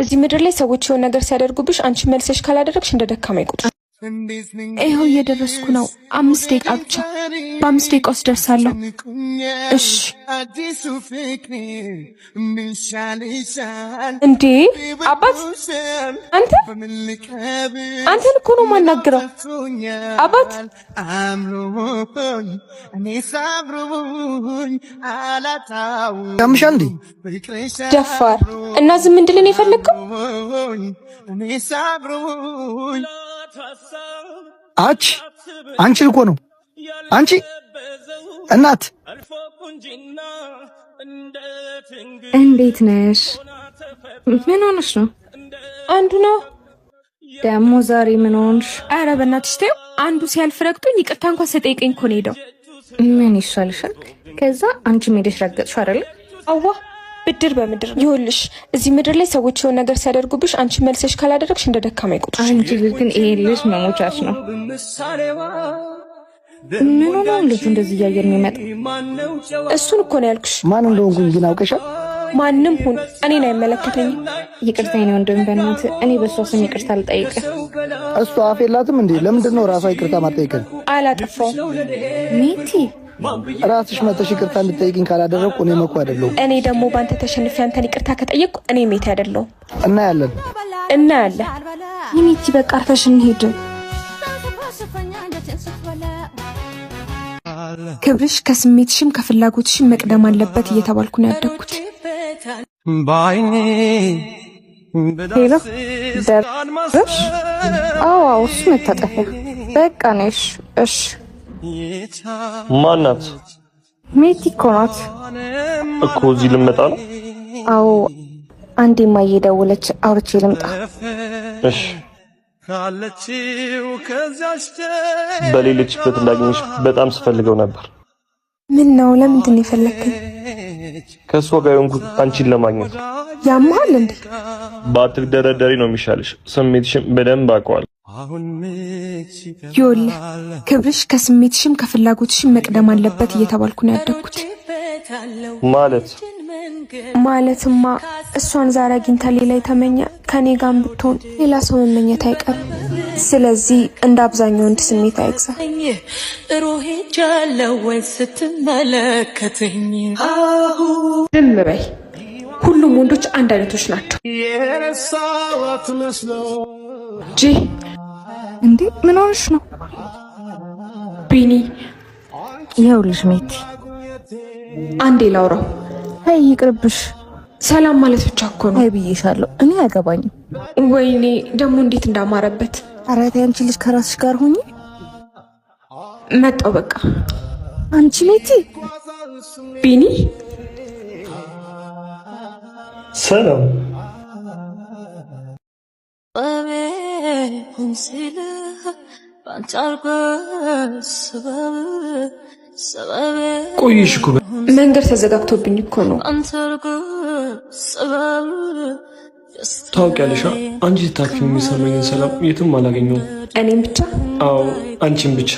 እዚህ ምድር ላይ ሰዎች የሆነ ነገር ሲያደርጉብሽ አንቺ መልሰሽ ካላደረግሽ እንደ ደካማ ይቆጥሩሻል። ይኸው እየደረስኩ ነው። 5 ደቂቃ ብቻ። በ5 ደቂቃ ውስጥ ደርሳለሁ። እሺ። እንዴ አባት፣ አንተ አንተን እኮ ነው የማናግረው። አባት። ያምሻል እንዴ? ደፋር እና ዝም እንድልን የፈለግከው? አች አንቺ እኮ ነው አንቺ እናት። እንዴት ነሽ? ምን ሆነሽ ነው? አንዱ ነው። ደግሞ ዛሬ ምን ሆንሽ? ኧረ በእናትሽ ተይው። አንዱ ሲያልፍ ረግጦኝ ይቅርታ እንኳን ሳይጠይቀኝ እኮ ነው የሄደው። ምን ይሻልሻል? ከዛ አንቺም ሄደሽ ረገጥሽው አይደለ? አዋ፣ ብድር በምድር ይኸውልሽ። እዚህ ምድር ላይ ሰዎች የሆነ ነገር ሲያደርጉብሽ አንቺ መልሰሽ ካላደረግሽ እንደ ደካማ ይቆጥሩሻል። አንቺ ልጅ ግን ይሄ ልጅ መሞቻች ነው። ምን ሆኖ ነው ልጁ እንደዚህ እያየር የሚመጣ? እሱን እኮ ነው ያልኩሽ። ማን እንደሆንኩኝ ግን አውቀሻል? ማንም ሁን እኔን አይመለከተኝም። ይቅርታ የኔ ወንድም፣ በእናትህ እኔ በእሷ ስም ይቅርታ ልጠይቅህ። እሷ አፍ የላትም እንዴ? ለምንድን ነው ራሷ ይቅርታ ማጠይቀን? አላጠፋውም። ሜቲ። ራስሽ መተሽ ይቅርታ እንድጠይቅኝ ካላደረግኩ እኔ መኩ አይደለሁም። እኔ ደግሞ በአንተ ተሸንፌ አንተን ይቅርታ ከጠየቅኩ እኔ ሜቲ አይደለሁም። እናያለን። እናያለን። ሜቲ፣ በቃ አርፈሽ እንሂድ። ክብርሽ ከስሜትሽም ከፍላጎትሽም መቅደም አለበት እየተባልኩ ነው ያደግኩት። Hello፣ ደረስሽ? አዎ አዎ፣ እሱ መታጠፊያ በቃ ነሽ። እሺ። ማናት? ሜቲ እኮ ናት። እኮ እዚህ ልመጣ ነው። አዎ፣ አንዴ እማዬ ደወለች፣ አውርቼ ልምጣ። እሺ፣ በሌለችበት ላግኝሽ በጣም ስፈልገው ነበር። ምን ነው? ለምንድን ነው የፈለግከኝ? ከእሷ ጋር የሆንኩት አንቺን ለማግኘት ነው። ያምሃል እንዴ? ባትደረደሪ ነው የሚሻልሽ። ስሜትሽን በደንብ አውቀዋለሁ። ይኸውልህ፣ ክብርሽ ከስሜትሽም ከፍላጎትሽም መቅደም አለበት እየተባልኩ ነው ያደግኩት። ማለት? ማለትማ እሷን ዛሬ አግኝታ ሌላ የተመኘ ከኔ ጋር ብትሆን ሌላ ሰው መመኘት አይቀርም። ስለዚህ እንደ አብዛኛው ወንድ ስሜት አይግዛ። ዝም በይ። ሁሉም ወንዶች አንድ አይነቶች ናቸው። ጂ። እንዴ ምን ሆነሽ ነው? ቢኒ። ይኸውልሽ ሜቲ፣ አንዴ ላውራው። አይ ይቅርብሽ። ሰላም ማለት ብቻ እኮ ነው። አይ ብዬሻለሁ፣ እኔ አያገባኝም። ወይኔ ደግሞ እንዴት እንዳማረበት። ኧረ ተይ አንቺ ልጅ ከራስሽ ጋር ሁኚ። መጣው በቃ። አንቺ ሜቲ። ቢኒ። ሰላም። ቆየሽ እኮ። መንገድ ተዘጋግቶብኝ እኮ ነው። ታውቂያለሽ፣ አንቺ ስታክፊ የሚሰማኝን ሰላም የትም አላገኘውም። እኔም ብቻ? አዎ፣ አንቺን ብቻ።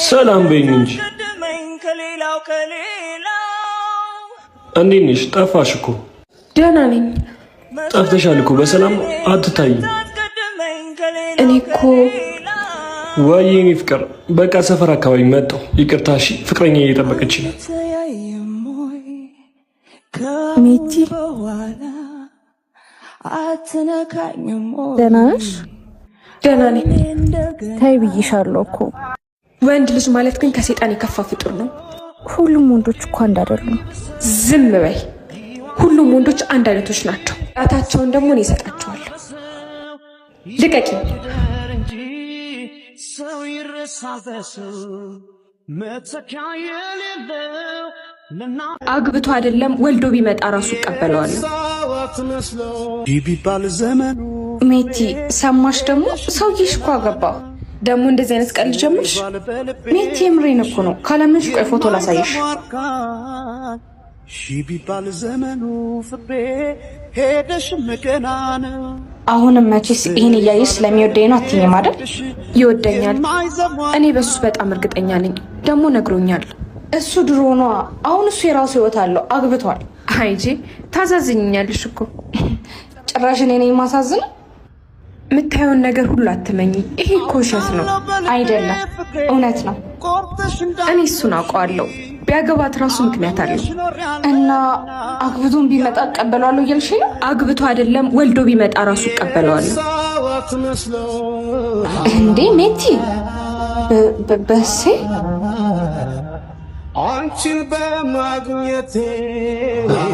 ሰላም በይኝ እንጂ። እንዴት ነሽ? ጠፋሽ እኮ። ደህና ነኝ። ጠፍተሻል እኮ፣ በሰላም አትታይም። እኔ እኮ ወይ የኔ ፍቅር፣ በቃ ሰፈር አካባቢ መጣሁ። ይቅርታ እሺ፣ ፍቅረኛ እየጠበቀች ነው። ሜቲ፣ ደህና ነሽ? ደህና ነኝ። ተይ ብዬሻለሁ እኮ። ወንድ ልጅ ማለት ግን ከሴጣን የከፋ ፍጡር ነው። ሁሉም ወንዶች እኮ አንድ አይደሉም። ዝም በይ። ሁሉም ወንዶች አንድ አይነቶች ናቸው። ጣታቸውን ደግሞ እኔ እሰጣቸዋለሁ። ልቀቂ። አግብቶ አይደለም ወልዶ ቢመጣ ራሱ እቀበለዋለሁ። ሜቲ ሰማሽ? ደግሞ ሰውዬሽ እኮ አገባ። ደግሞ እንደዚህ አይነት ቀልድ ጀመርሽ? ሜቲ፣ የምሬን እኮ ነው። ካላመንሽ ቆይ ፎቶ ላሳይሽ። አሁንም መቼስ ይህን እያየሽ ስለሚወደኝ ነው አትይኝም አይደል? ይወደኛል። እኔ በሱ በጣም እርግጠኛ ነኝ። ደግሞ ነግሮኛል። እሱ ድሮ ነዋ። አሁን እሱ የራሱ ህይወት አለው፣ አግብቷል። አይጂ ታዛዝኛለሽ እኮ። ጭራሽ እኔ ነኝ የማሳዝነው? የምታየውን ነገር ሁሉ አትመኝ። ይሄ እኮ ውሸት ነው። አይደለም፣ እውነት ነው። እኔ እሱን አውቀዋለሁ። ቢያገባት ራሱ ምክንያት አለው። እና አግብቶን ቢመጣ እቀበለዋለሁ እያልሽ ነው? አግብቶ አይደለም ወልዶ ቢመጣ ራሱ እቀበለዋለሁ። እንዴ ሜቲ በሴ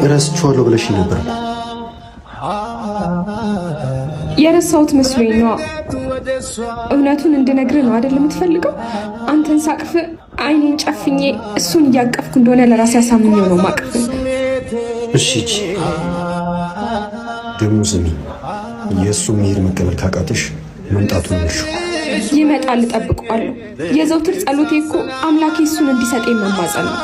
እረስቼዋለሁ ብለሽኝ ነበር። የረሳሁት መስሎኝ ነዋ። እውነቱን እንድነግርህ ነው አይደል የምትፈልገው? አንተን ሳቅፍ አይኔን ጨፍኜ እሱን እያቀፍኩ እንደሆነ ለራሴ አሳምኜው ነው ማቅፍ። እሺ ሂጂ። ደግሞ ስሚ፣ የእሱ መሄድ መቀበል ካቃተሽ መምጣቱን እርሺው። ይመጣል፣ እጠብቀዋለሁ። የዘውትር ጸሎቴ እኮ አምላኬ እሱን እንዲሰጠኝ መማጸን ነው።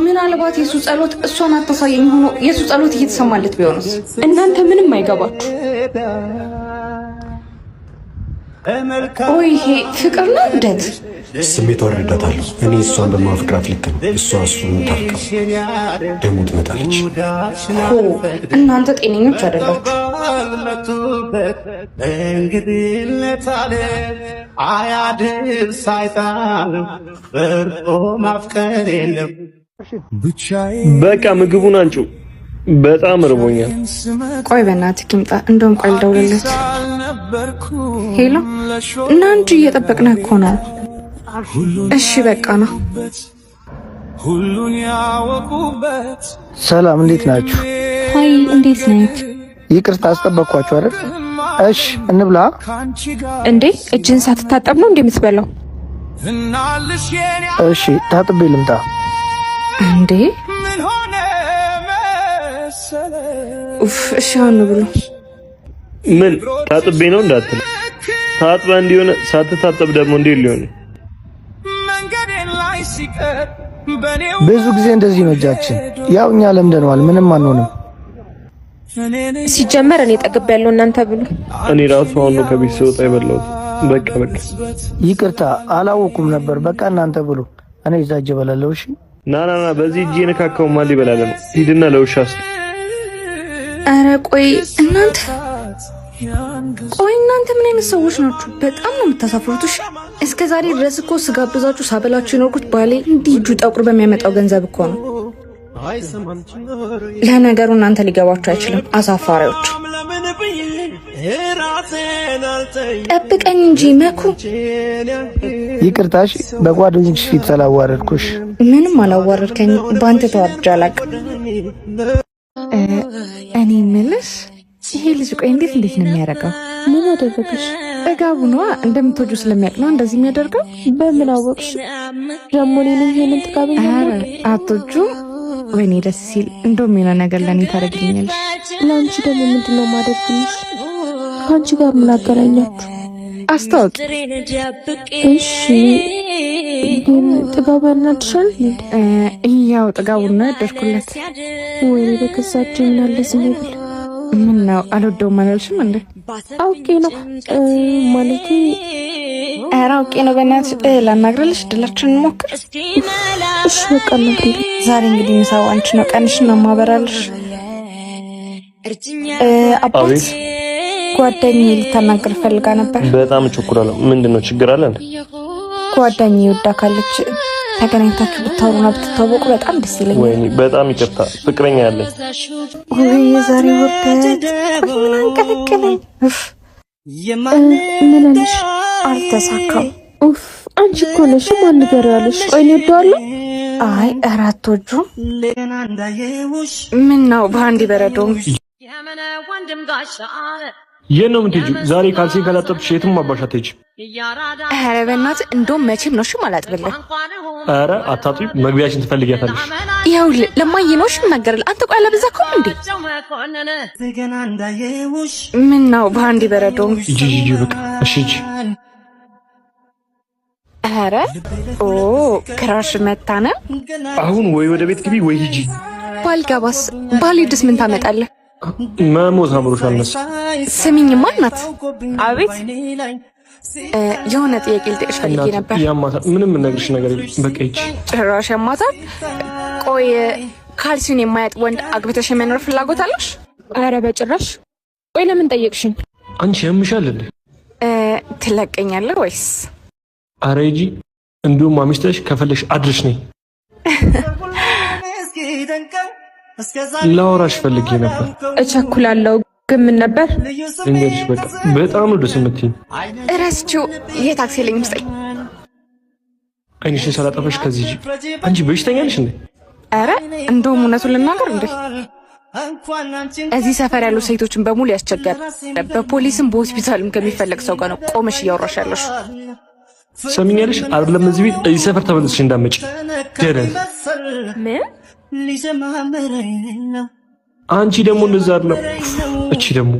ምናልባት የሱ ጸሎት እሷን አታሳየኝ ሆኖ የሱ ጸሎት እየተሰማለት ቢሆንስ? እናንተ ምንም አይገባችሁ። ቆይ ይሄ ፍቅር ነው እብደት? ስሜቷን እረዳታለሁ። እኔ እሷን በማፍቅራት ልክ ነው እሷ እሱን የምታፍቀው። ደግሞ ትመጣለች። ሆ እናንተ ጤነኞች አይደላችሁ። በቃ ምግቡን አንጩ፣ በጣም እርቦኛል። ቆይ በእናትህ ይምጣ። እንደውም ቆይ ልደውልለት። Hello እና እንጂ እየጠበቅንህ እኮ ነው። እሺ በቃ ነው። ሰላም፣ እንዴት ናችሁ? Hi እንዴት ነህ? ይቅርታ አስጠበቅኳችሁ አይደል? እሺ እንብላ። እንዴ እጅን ሳትታጠብ ነው እንዴ የምትበላው? እሺ ታጥቤ ልምጣ። እንዴ ኡፍ። እሺ አሁን ነው ብሎ ምን ታጥቤ ነው እንዳትል፣ ታጥባ እንዲሆነ ሳትታጠብ ደግሞ እንዴት ሊሆን? ብዙ ጊዜ እንደዚህ ነው እጃችን። ያው እኛ ለምደነዋል፣ ምንም አንሆንም። ሲጀመር እኔ ጠግብ ያለው እናንተ ብሉ። እኔ ራሱ አሁን ነው ከቤት ስወጣ የበላሁት። በቃ በቃ ይቅርታ አላወኩም ነበር። በቃ እናንተ ብሉ፣ እኔ እዛ እጅ እበላለሁ። እሺ ና ና ና፣ በዚህ እጅ የነካካው ማን ሊበላለ ነው? ሂድና ለውሻ ስጥ። ኧረ ቆይ እናንተ ቆይ እናንተ ምን አይነት ሰዎች ናችሁ? በጣም ነው የምታሳፍሩት። እሺ እስከ ዛሬ ድረስ እኮ ስጋብዛችሁ ሳበላችሁ የኖርኩት ባሌ እንዲህ እጁ ጠቁር በሚያመጣው ገንዘብ እኮ ነው። ለነገሩ እናንተ ሊገባችሁ አይችልም፣ አሳፋሪዎች። ጠብቀኝ እንጂ መኩ። ይቅርታሽ፣ በጓደኞች ፊት ስላዋረድኩሽ። ምንም አላዋረድከኝ፣ በአንተ ተዋርጄ አላውቅም። እኔ የምልሽ ይሄ ልጅ ቆይ እንዴት እንዴት ነው የሚያደርገው? ምን አደረገሽ? ጥጋቡ ነዋ። እንደምትወጂው ስለሚያውቅ ነው እንደዚህ የሚያደርገው። በምን አወቅሽ? ደግሞ እኔ ነኝ ይሄንን ጥጋበኛ ኧረ የምወደው? አትወጂውም? ወይኔ ደስ ሲል። እንደውም የሆነ ነገር ለእኔ ታደርግልኛለሽ። ለአንቺ ደግሞ ምንድን ነው የማደርግልሽ? ከአንቺ ጋር ምን አገናኛችሁ? አስታውቂ። እሺ ግን ጥጋቡ ያናድሻል እንዴ? ያው ጥጋቡን ነው ያደርኩለት። ወይኔ በገዛ እጄ ምን አለ ዝም ብል። ምን ነው አልወደውም አላልሽም እንዴ? አውቄ ነው ማለቴ። ኧረ አውቄ ነው። በእናትሽ ላናግርልሽ፣ እድላችንን እንሞክር። እሺ በቃ አናግሪልኝ። ዛሬ እንግዲህ ምሳው አንቺ ነው፣ ቀንሽን ነው የማበራልሽ። አባት አቤት። ጓደኛዬ ልታናግር ፈልጋ ነበር። በጣም እቸኩላለሁ። ምንድን ነው ችግር አለ እንዴ? ጓደኛዬ ወዳ ካለች ተገናኝታችሁ ብታወሩና ብትታወቁ በጣም ደስ ይለኛል። ወይኔ በጣም ይቅርታ፣ ፍቅረኛ አለኝ። ውይ የዛሬ ውርደት! ቆይ ምን አንቀለቀለኝ? ኡፍ ምን አለሽ? አልተሳካም። ኡፍ አንቺ እኮ ነሽ ማን ንገሪው ያለሽ? ቆይ እኔ እወደዋለሁ። አይ ኧረ አትወጂውም። ምን ነው በአንድ በረዶ የት ነው የምትሄጂው? ዛሬ ካልሲን ካላጠብሽ የትም አባሽ አትሄጂም። ኧረ በእናትህ እንደውም መቼም ነው እሺ አላጥብልህ። ኧረ አታጥቢም፣ መግቢያችን ትፈልጊያታለሽ። ይኸውልህ ለማየ ነው እሺ የምናገርልህ። አንተ ቆይ አላበዛከውም እንዴ? ምን ነው በአንድ በረዶ ሂጂ ሂጂ፣ በቃ እሺ ሂጂ። ኧረ ኦ crush መታ ነው። አሁን ወይ ወደ ቤት ግቢ ወይ ሂጂ። ባልገባስ ባልሄድስ ምን ታመጣለህ? መሞት አምሮሻል መሰለኝ። ስሚኝማ እናት። አቤት። የሆነ ጥያቄ ልጠይቅሽ ፈልጌ እናት ነበር። ያማታል። ምንም የምነግርሽ ነገር የለም። በቃ ሂጂ። ጭራሽ ያማታል። ቆይ ካልሲውን የማያጥብ ወንድ አግብተሽ የመኖር ፍላጎት አለሽ? ኧረ በጭራሽ። ቆይ ለምን ጠየቅሽኝ? አንቺ ያምሻል እንዴ? ትለቀኛለህ ወይስ? ኧረ ሂጂ። እንዲሁም አምሽተሽ ከፈለሽ አድርሽ ነኝ። ላወራሽ ፈልጌ ነበር። እቸኩላለሁ ግን ምን ነበር? ልንገርሽ፣ በቃ በጣም ነው ደስ የምትይኝ። እረስቼው የታክሲ የለኝም፣ ስጠኝ። አይንሽን ሳላጠፋሽ ከዚህ ሂጂ። አንቺ በሽተኛ ነሽ እንዴ? ኧረ እንደውም እውነቱን ልናገር እንዴ እዚህ ሰፈር ያሉ ሴቶችን በሙሉ ያስቸገረ በፖሊስም በሆስፒታልም ከሚፈለግ ሰው ጋር ነው ቆመሽ እያወራሽ ያለሽ። ሰሚኛለሽ አይደለም? እዚህ ቤት እዚህ ሰፈር ተመልሰሽ እንዳትመጪ። ደነዝ። ምን? አንቺ ደግሞ እንደዛ አይደለም። እቺ ደግሞ